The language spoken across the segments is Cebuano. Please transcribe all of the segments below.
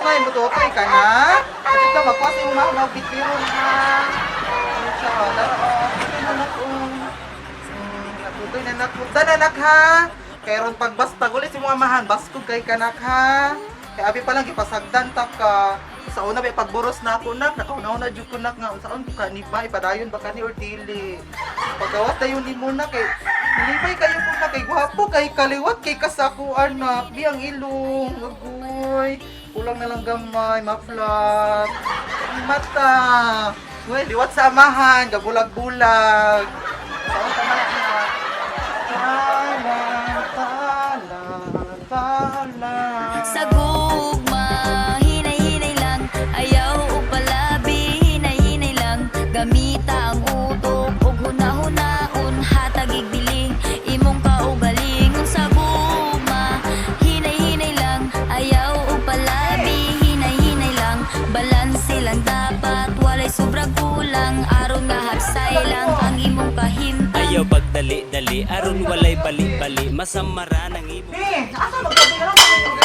Ngay, mututoy ka na. Kasi ka magkuha sa imong mama og bitbiron ha. Ano siya, oh, tara, oh. Tutoy na nak, oh. Natutoy na nak. Punta na nak ha. Kay ron pagbastag ulit si mga amahan, baskog kay kanak ha. Kay abi pa lang gipasagdan ta ka. Sa una ba pagburos na ako nak, nakauna-una jud ko nak nga unsaon ko ka ni ba ipadayon ba kani or dili. Pagawas dayon nimo na kay nilibay kayo ko na kay gwapo kay kaliwat kay kasako anak, di ang ilong, agoy. Kulang na lang gamay, maflat. Ang mata. Uy, liwat sa amahan, gabulag-bulag. Saan ka man anak? Tala, tala, tala. Sa gugma, hinay-hinay lang. Ayaw og palabi, hinay-hinay lang. Gamita ang utok ug huna-hunaon. Hatag dili imong kaugalingon. Sa gugma, hinay-hinay lang. Ayaw og palabi, hinay-hinay lang. Balanse lang dapat, walay sobra kulang. Aron nga hapsay lang ang imong kahimtang. Ayaw pagdali-dali aron walay bali-bali masamara ng imo. Bi, asa maggabi na lang kami ng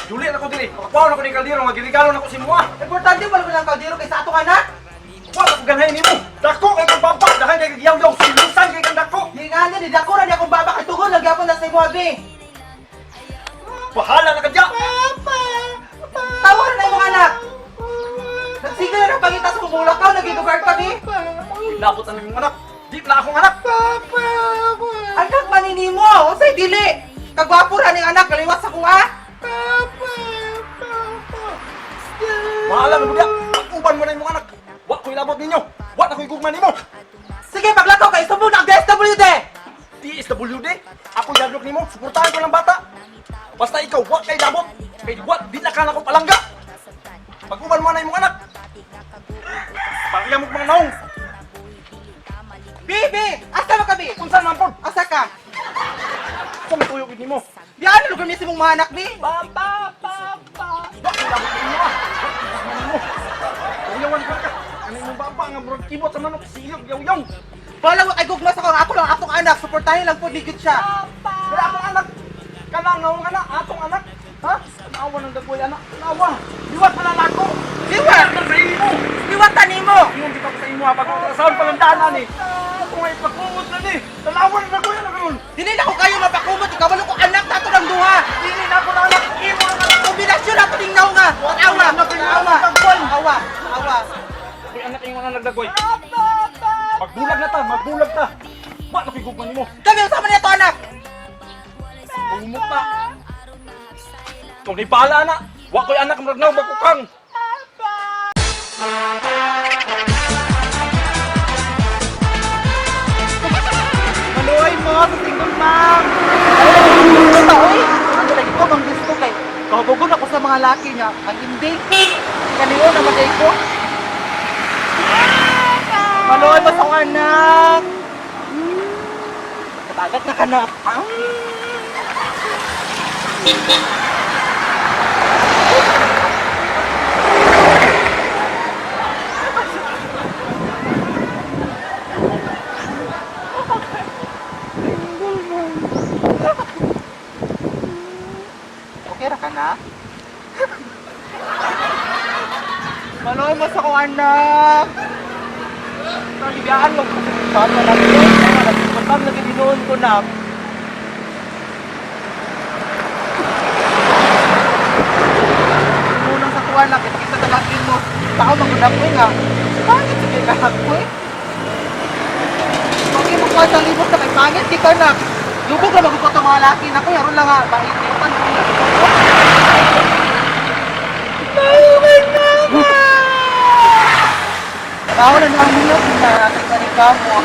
Juli na ko diri. Pakapaw na ko ni kaldero nga girigalo na ko si Mua. Importante wala ko lang kaldero kaysa atong anak. Wa ko ganhay nimo. Dako kay kang baba, dahan kay giyaw-yaw, silusan kay kang dako. Di nga ni dako ra ni akong baba kay tugol lang gyapon na sa imo abi. Bahala na ka diya. Papa! Tawag na imong anak. Nagsiga na ng pangita sa pumulakaw, nagidugar kami. Labot ang imong anak. Di na akong anak. Papa! Anak maninimo, unsay dili? Kagwapo ra ning anak kaliwat sa kuha. Papa! Papa! Bahala na ko diya. Pag-uban mo na imong anak. Wa ko ilabot ninyo. Wa na ko igugma nimo. Sige, paglakaw kay sumbong na ang DSWD. DSWD, ako yadlok nimo, suportahan ko ng bata. Basta ikaw wa kay labot. Kay wa di na ka na ko palangga. Pag-uban mo na imong anak. Pangya mo mga naong. Bibi, asa ba kami? Unsa man pod? Asa ka? Kung tuyo gid nimo. Biyan lugar mi sa imong mga anak ni. Papa, papa. Wa ko labot nimo ah. Wa ko labot nimo. Uyawan ka ka. Ano imong baba nga murag kibot sa manok siyog yaw-yaw. Wala ko kay gugma sa ko, ako lang atong anak, suportahin lang po ligid siya. Kaya atong anak. Kanang naong anak, atong anak. Ha? Naawa ng dagway anak. Naawa. Liwat na lang ako. Liwat! Liwat sa imo. Liwatan nimo. Ingon kita ko sa imo ha. Pag ultrasound palang daan ani. Ako nga ipakumot na ni. Tanawa ng dagway anak karon. Dili na ko kayo mapakumot, ikaw wala ko anak nato ng duha. Dili na ako na anak. Imo na anak. Kombinasyon nato ning naunga. Awa, awa, awa, awa. Ako'y anak ingon na nagdagway. Magbulag na ta, magbulag ta. Wa na ko'y gugma nimo. Kami usama niya to anak. Umok ta. Ikaw ni bala na. Wa ko'y anak murag naw magkukang. Maluhay mo sa single mom. Ay, ba oy? Ano lagi ko bang gusto kay kahubugon ako sa mga laki niya. Ang hindi kaniyo na maday ko. Maluhay mo sa akong anak. Katagat na kanak. Ah. Okay ra ka na? Maluhay mo sa akong anak. Nalibiyaan mo ko sa bata na ko. Nagpatang lagi dinoon ko na. Unang sa kuwan lang, kita kita talakin mo. Tao magunak ko nga. Pangit sige ka ko eh. Pag mo kuha sa libos na kay pangit, di ka na. Lubog na magugkot ang mga laki na ko. Yaron lang nga, bait niyo. Tao na namin na kita ni Kamo.